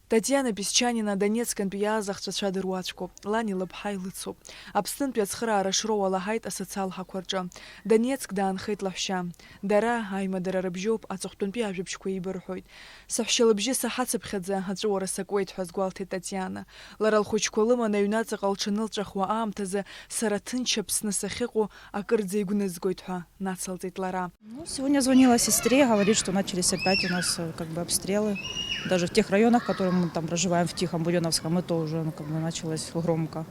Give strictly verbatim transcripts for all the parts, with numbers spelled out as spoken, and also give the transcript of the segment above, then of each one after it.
Татиана Песчанина Донецкантәи иааз ахҵәацәа дыруаӡәкуп, лани лыԥҳаи лыцуп. Аԥснынтәи ацхыраара шроуа лаҳаит асоциал ҳақәа рҿы. Донецк даанхеит лаҳәшьа. Дара, аимадара рыбжьоуп, аҵыхәтәантәи ажәабжьқәа еибырҳәоит. Саҳәшьа лыбжьы саҳацыԥхьаӡа аҵәыуара сакуеит ҳәа азгәалҭеит Татиана. Лара лхәыҷқәа лыман аҩнаҵаҟа лҽанылҵәахуа аамҭазы сара ҭынч Аԥсны сахьыҟоу акырӡа игәнызгоит ҳәа нацылҵеит лара. Ну, сегодня звонила сестре, говорит, что начались опять у нас э, как бы обстрелы. Даже в тех районах, которые мы там проживаем, в Тихом, Будённовском, это уже ну, как бы началось громко.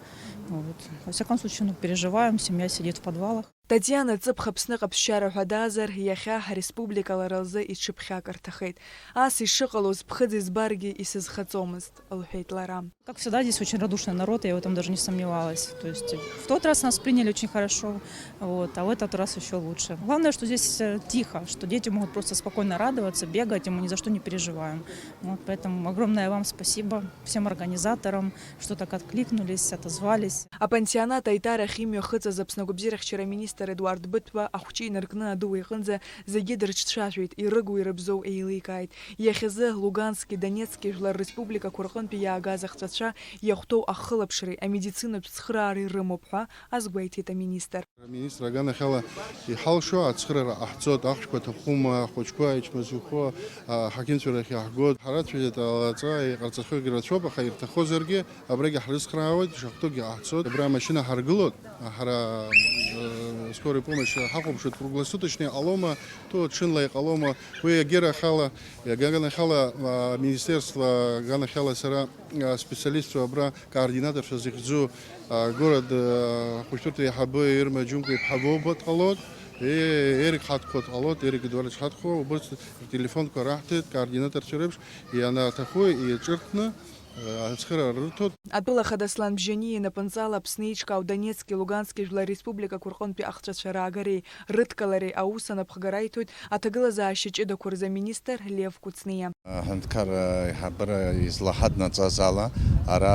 Вот. Во всяком случае, ну, переживаем, семья сидит в подвалах. Татиана ҵыԥх Аԥсны ҟаԥшьара ҳәа даазар, иахьа ҳреспублика лара лзы иҽыԥхьак рҭахеит. Ас ишыҟалоз ԥхыӡ избаргьы исызхаҵомызт, лҳәеит лара. Как всегда, здесь очень радушный народ, я в этом даже не сомневалась. То есть в тот раз нас приняли очень хорошо, вот, а в этот раз еще лучше. Главное, что здесь э, тихо, что дети могут просто спокойно радоваться, бегать, и мы ни за что не переживаем. Вот, поэтому огромное вам спасибо всем организаторам, что так откликнулись, отозвались. Апансионат Аитарахь имҩахыҵыз Аԥсны агәабзиарахьчара аминистр Едуард Быҭәба ахәҷы инаркны адау иҟынӡа зегьы дрыҿцәажәеит, ирыгу-ирыбзоу еиликааит. Иахьазы Лугански, Донецки жәлар республикақәа рҟынтәи иаагаз ахҵәацәа иахәҭоу ахылаԥшреи амедицинатә цхыраареи рымоуп ҳәа азгәеиҭеит аминистр. Аминистр аганахьала иҳалшо ацхыраара ҟаҳҵоит, ахәшәқәа ҭахума, ахәыҷқәа ичмазаҩхо аҳақьымцәа рахь иаҳгоит. Ҳара цәгьа ҭаалаҵа иҟарҵахьоугьы рацәоуп, аха ирҭахозаргьы абрагьы ҳрыцхраауеит, ишахәҭоугьы ҟаҳҵоит. Абра амашьына ҳаргылоит, ҳара э, скорой помощь ҳахәаԥшуеит, круглосуточный иҟалома, то ҽынла иҟалома, уи агьырахьала, аганахьала, а, министерство аганахьала сара а, специалистцәа абра координаторцәа зыхьӡу а, город а, ахәышәтәырҭа еиҳабы Ирма Џьынқәа иԥҳа Воба дҟалоит, е, Ерик Ҳаҭхәа дҟалоит, Ерик Едуардович Ҳаҭхәа, убырҭ ртелефонқәа раҳҭеит координаторцәа реиԥш, ианаҭаху еиҿырҭны, а, ацхыраара рырҭоит. Атәыла ахада Аслан Бжьаниа инапынҵала Аԥсны еиҿкаау Донецки, Лугански жәлар республикақәа рҟынтәи ахҵәацәа раагареи рыдкылареи аус анапхгара иҭоит аҭагылазаашьа ҷыдақәа рзы аминистр Лев Кәыҵниа. Аҳәынҭқарра аиҳабыра излаҳаднаҵаз ала, ара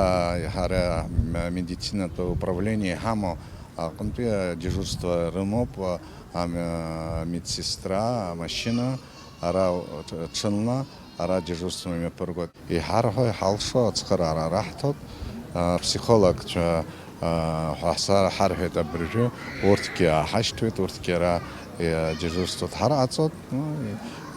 ҳара амедицинатә управление иҳамоу аҟынтәи адежурство рымоуп, ам-, амедсестра, амашьына, ара ҽынла, ара адежурство имҩаԥыргоит. Иҳарҳәо, иҳалшо ацхыраара раҳҭоит, а, аԥсихологцәа, а, ҳәа ҳса-, ҳарҳәеит абыржәы, урҭгьы ааҳашьҭуеит, урҭгьы ара, е, адежурство дҳараҟаҵоит, ну,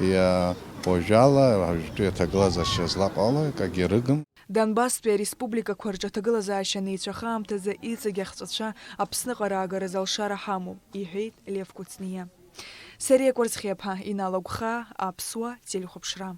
и-, и-, уажәала, уажәтәи аҭагылазаашьа злаҟало акагьы рыгым. Донбасстәи ареспубликақәа рҿы аҭагылазаашьа анеицәаха аамҭазы иҵегь ахҵәацәа Аԥсныҟа раагаразы алшара ҳамоуп, иҳәеит Лев Кәыҵниа. Сариа Кәарцхиаԥҳа, Инал Агәхаа, Аԥсуа телехәаԥшра.